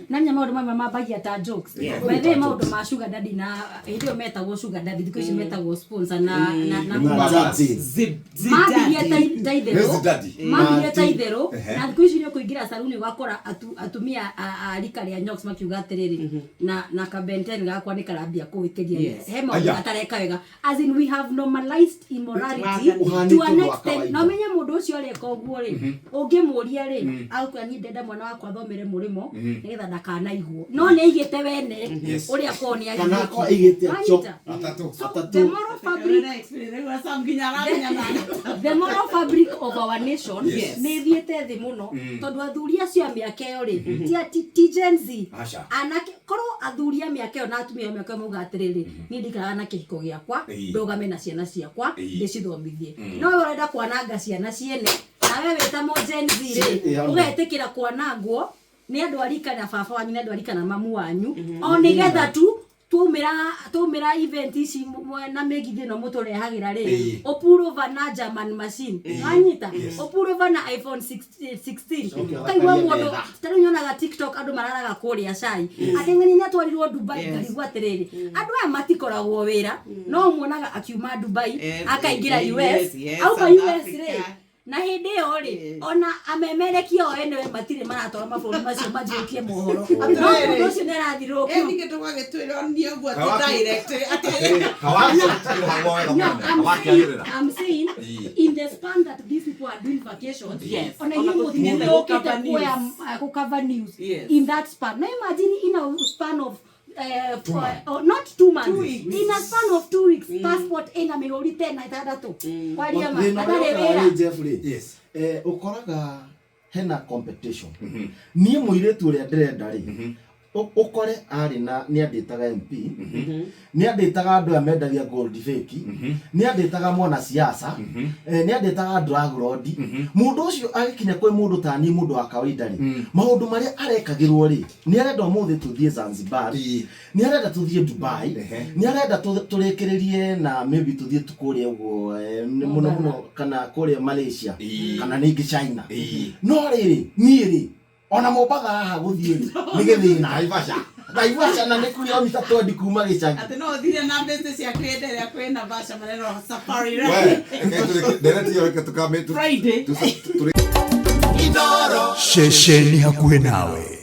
Na nya maũndũ mamwe mambagia ta jokes. By the way, maũndũ ma sugar daddy, na hĩndĩ ĩyo metagwo sugar daddy, thikũ ici metagwo sponsor na Na daddy. Mambirie ta Nĩ itherũ. daddy. Mambirie ta itherũ. Ehe. Na thikũ ici nĩ ũkũingĩra saruni ũgakora atumia a rika rĩa nyoks makiuga atĩrĩrĩ, na kabenten gakwa nĩ karambia kũhĩtĩria, he maũndũ Aya. matareka wega, as in we have normalized immorality Ũhanĩte to an ũndũ wa extent. kawaida. Na ũmenye mũndũ ũcio areka ũguo rĩ, ũngĩmũria rĩ, agũkwĩra, "Niĩ ndenda mwana wakwa athomere mũrĩmo nĩgetha ndakanaigwo," no nĩ aigĩte wene ũrĩa korwo nĩ Kana akorwo aigĩte acio. Wanyita? Atatũ. So Atatũ. the moral fabric of our nation nĩ ĩthiĩte thĩ mũno, tondũ athuri acio a mĩaka ĩyo rĩ, ti Gen Z. Aca. Anake korwo athuri a mĩaka ĩyo na atumia a mĩaka ĩyo mauga atĩrĩrĩ, "Niĩ ndikaraga na kĩhiko gĩakwa, ndũgame na ciana ciakwa, ndĩcithomithie," no we ũrenda kwananga ciana ciene, nawe wĩta mũ Gen Z rĩ, ũgetĩkĩra kwanangwo nĩ andũ a rika na baba wanyu, nĩ andũ a rika na mamu wanyu, o nĩgetha tu twaumĩra event ici na mĩgithi ĩno mũtũrehagĩra rĩ, ũpull over na German machine, wanyita, ũpull over na iPhone 16 16. Coke ũkaigua ũthakarie mũndũ metha. ta rĩu nyonaga TikTok andũ mararaga kũrĩa cai, atĩ ng'ani nĩ atwarirwo Dubai. Ngarigwo atĩrĩrĩ, andũ aya matikoragwo wĩra, no muonaga akiuma Dubai, akaingĩra US, auma South US rĩ, Africa. Na hĩndĩ ĩyo rĩ, ona amemerekia o ene matirĩ maratwara mabũrũri macio manjũkie mohoro, no mũndũ ũcio nĩ arathirũkio. Ningĩ tũgagĩtwĩra ũguo atĩ direct atĩ Kawakĩrĩra wega No, mũno. I'm saying, Kawakĩagĩrĩra. I'm saying, in the span that these people are doing vacations, ona Ona inyuĩ tũthiĩte mũthiũkĩte gũcover kuoya news. gũcover news in that span. Now imagine in a span of for, not 2 months, 2 weeks. in a span of 2 weeks, passport ĩna mĩhũri tena ĩtandatũ, kwaria ma Thĩna atarĩ ũrĩa ũkaga wĩra. rĩ, Jeff rĩ, ũkoraga hena competition. Niĩ mũirĩtu ũrĩa ndĩrenda rĩ, ũkore arĩ na nĩ andĩtaga MP, nĩ andĩtaga andũ aya mendagia gold fake, nĩ andĩtaga mwanasiasa, nĩ andĩtaga drug lord. Mũndũ ũcio agĩkinya kwĩ mũndũ ta niĩ, mũndũ wa kawaida rĩ, maũndũ marĩa arekagĩrwo rĩ, nĩ arenda ũmũthĩ tũthiĩ Zanzibar, nĩ arenda tũthiĩ Dubai, nĩ arenda tũrĩkĩrĩrie na maybe tũthiĩ tu kũrĩa ũguo, mũno mũno kana kũrĩa Malaysia, kana ningĩ China. No rĩrĩ, niĩ rĩ, ona Mombatha haha gũthiĩ rĩ, nĩ gĩthĩna. Naivasha. Naivasha na nĩ kilomita 20 kuma gĩcagi. Atĩ no ũthire na mbeca ciaku hĩndĩ ĩrĩa kwĩna Vasha maneno safari. We, reke ndereti ĩyo reke Friday. tũrĩ Ceceni hakuhĩ nawe.